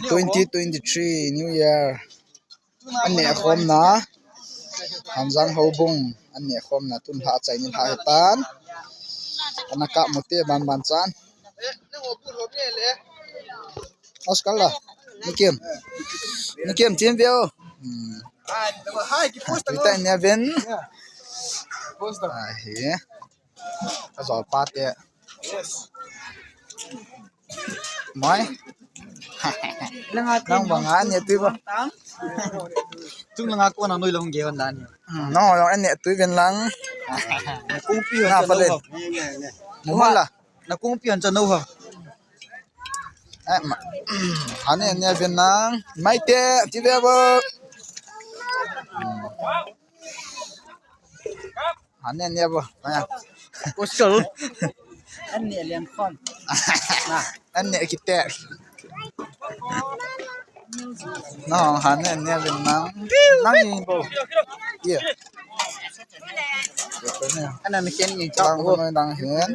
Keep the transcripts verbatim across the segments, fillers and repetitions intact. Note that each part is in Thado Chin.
Twenty twenty-three New Year. An neh khomna. Hanjang Houbung. An neh khomna tun lha chai ni lha hetan. Ana kap mute ban ban chan. Oscar la. Nikim. Nikim chin veo. Hmm. Twitter ne ven. Ahi. Ka jol pa te. Mai. Nang banga ne tui ba. Chung langa ko na noi long ge hon dan. Hmm, no, yo ne tui ven lang. Kung pi na pale. Mumala. Na kung pi an cha no ha. Eh, ma. Hane ne ven lang. Mai te, ti ve ba. Hane ne ba. Aya. Oscar. An ne liam khon. An ne kite. No, hane ne ven lang. Nang ni bo. Ye. Ana mi ken ni chang ko noi dang hen.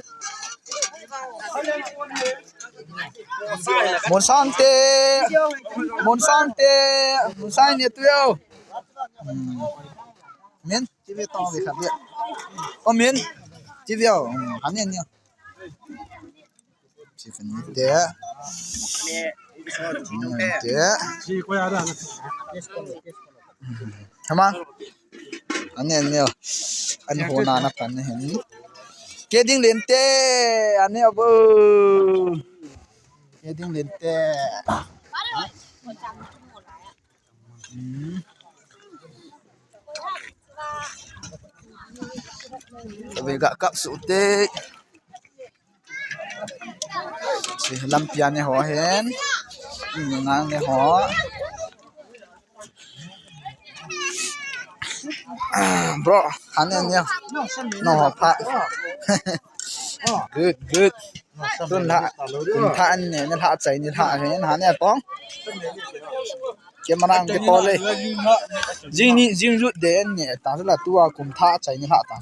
Mon Sante. Mon Sante. Mon Sai ne tu yo. Hmm. Min, ti ve tong ve khat ve. O min, ti ve o. Hmm, hane ne. Ti ve ni te. Te. Hama. Ane, ane. Ane ho na na pan ne hin. Keding lente. Ane abo. Keding lente. Hmm. Tabe ga kap su te. Si lampi a ne ho hen. Ngang ne ho. Bro, hane ne. No ho pha. Good, good. Tun lha, tun lha an ne, ne lha chai ni lha hen, hane pong. Camera ang ke to le. Jing ni, jing jut de an ne, ta la tua kum tha chai ni lha ta.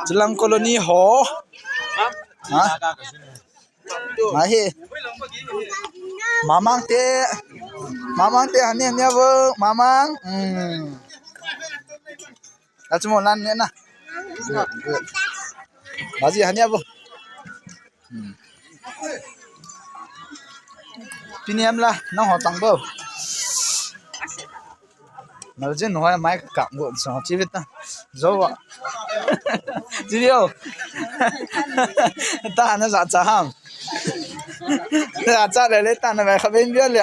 Chilang colony ho. Ha? Mai hi. Mamang te. Mamang te hane ne bo, mamang. Hmm. Achu mo lan ne na. Good, good. Baji hane bo. Hmm. Piniam la, nang ho tang bo. Nal jin hoi mai kap go so chi vit na. Zo wa. Chi vio. Ta na za cha ham. Za cha le le ta na mai kha ben bia le.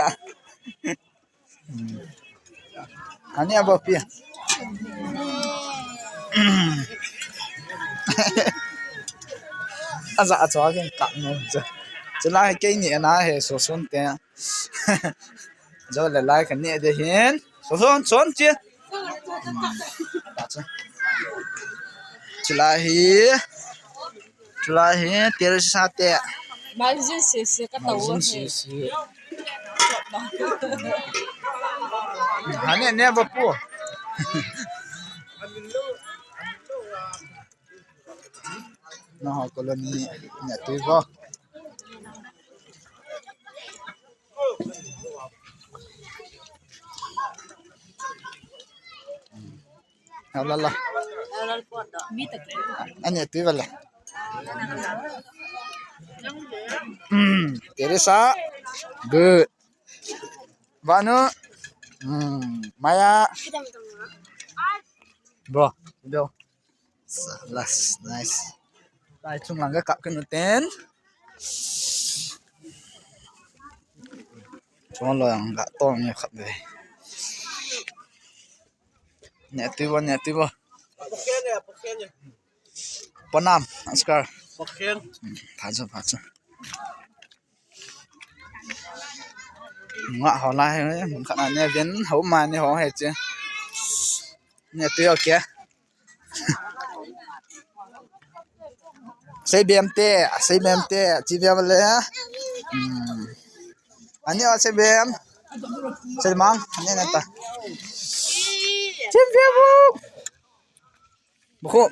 Ani abo pi. Aza acho kin kap no. Chila kei ni na he so son te. Zo le lai ka ne de hin. So son son chi. Chila hi. Chila hi Teresa te. Margin sisi ka tau. Margin sisi. Hane ne ba pu. Na ho colony ne tu ba. Hello, hello. Ani tu vale. Hmm, Teresa. Good. Vanu. Hmm, Maya. Bro, bro. Last, nice. Tai chung lang ka kap ka nu ten. Chung lo yang ka tong ni kap de. Ne tu ba, ne tu ba. Panam, askar. Phajo, phajo. Nga ho lai he, mun khat na ne ven ho ma ne ho he che. Ne tu yo ke. Sei bem te, sei bem te, chi bem le. Hmm. Ani o sei bem. Sei mang, ani na ta. Chi bem bu. Bukhu.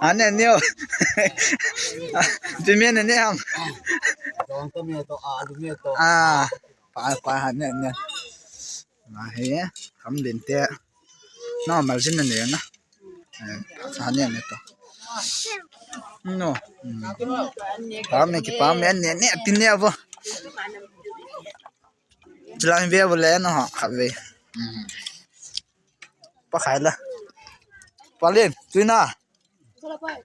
Ane neo. Pime ne ne ham. Dong to me to, alu me to. Ah, pa pa ane ne. Na he, kam din te. Na mal jin ne na. Eh, ane ne to. No. Hmm. Pame ki pame ne ne tin ne vo. Chilang ve vo le no ha ve. Hmm. Pa khai la. Palin, tuina.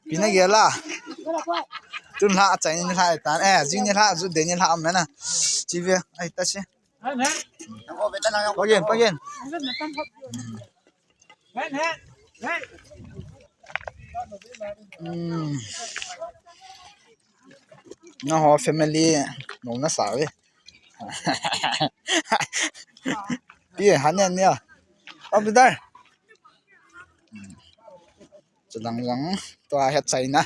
Pina gela. Tun la achai ni la tan. Eh, jing ni la, ju de ni la am na. Chi ve, ai ta si. Pagin, pagin. Hmm. Na ho family, no na sa ve. Pi, han ne ne. Up there. Chulang lang, tua hi China.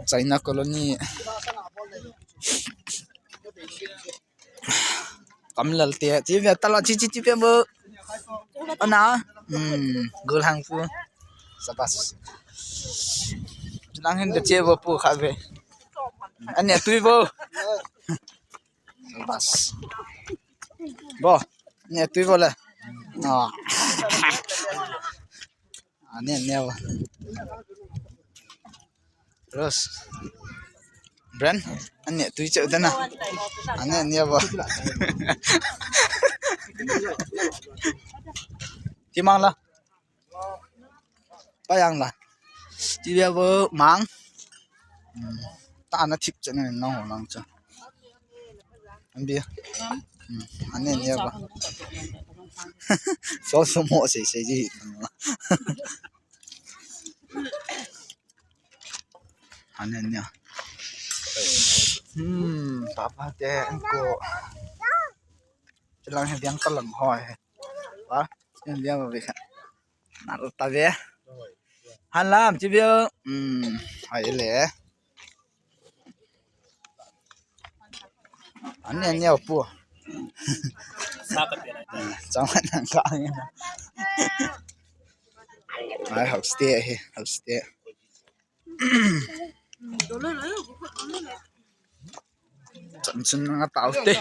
China colony. Kamlal te, chi ve talo, chi, chi, chi ve bo. Ana, hmm, gul hang pu. Sabas. Chulang hin de che bo pu kha ve. Ane tui bo. Bas. Bo, ne tui bo le. Ah. Ane ne bo. Rose. Brand, ane tui che dana. Ane ne bo. Ti mang la. Pa yang la. Ti ve bo mang. Hmm. Ta na thip che na na ho lang che. An bi. Hmm. Ane ne ba. So so mo se se ji. Ane ne. Hmm. Papa te ko. Chilang he biang ka lang hoi. Wa, biang biang ba bi kha. Nal ta ve. Han lam chi ve. Hmm, hai le. An ne ne pu. Sa ka pe na. Chang nang ka. Ai house te he, house te. Chan chun nga tau te.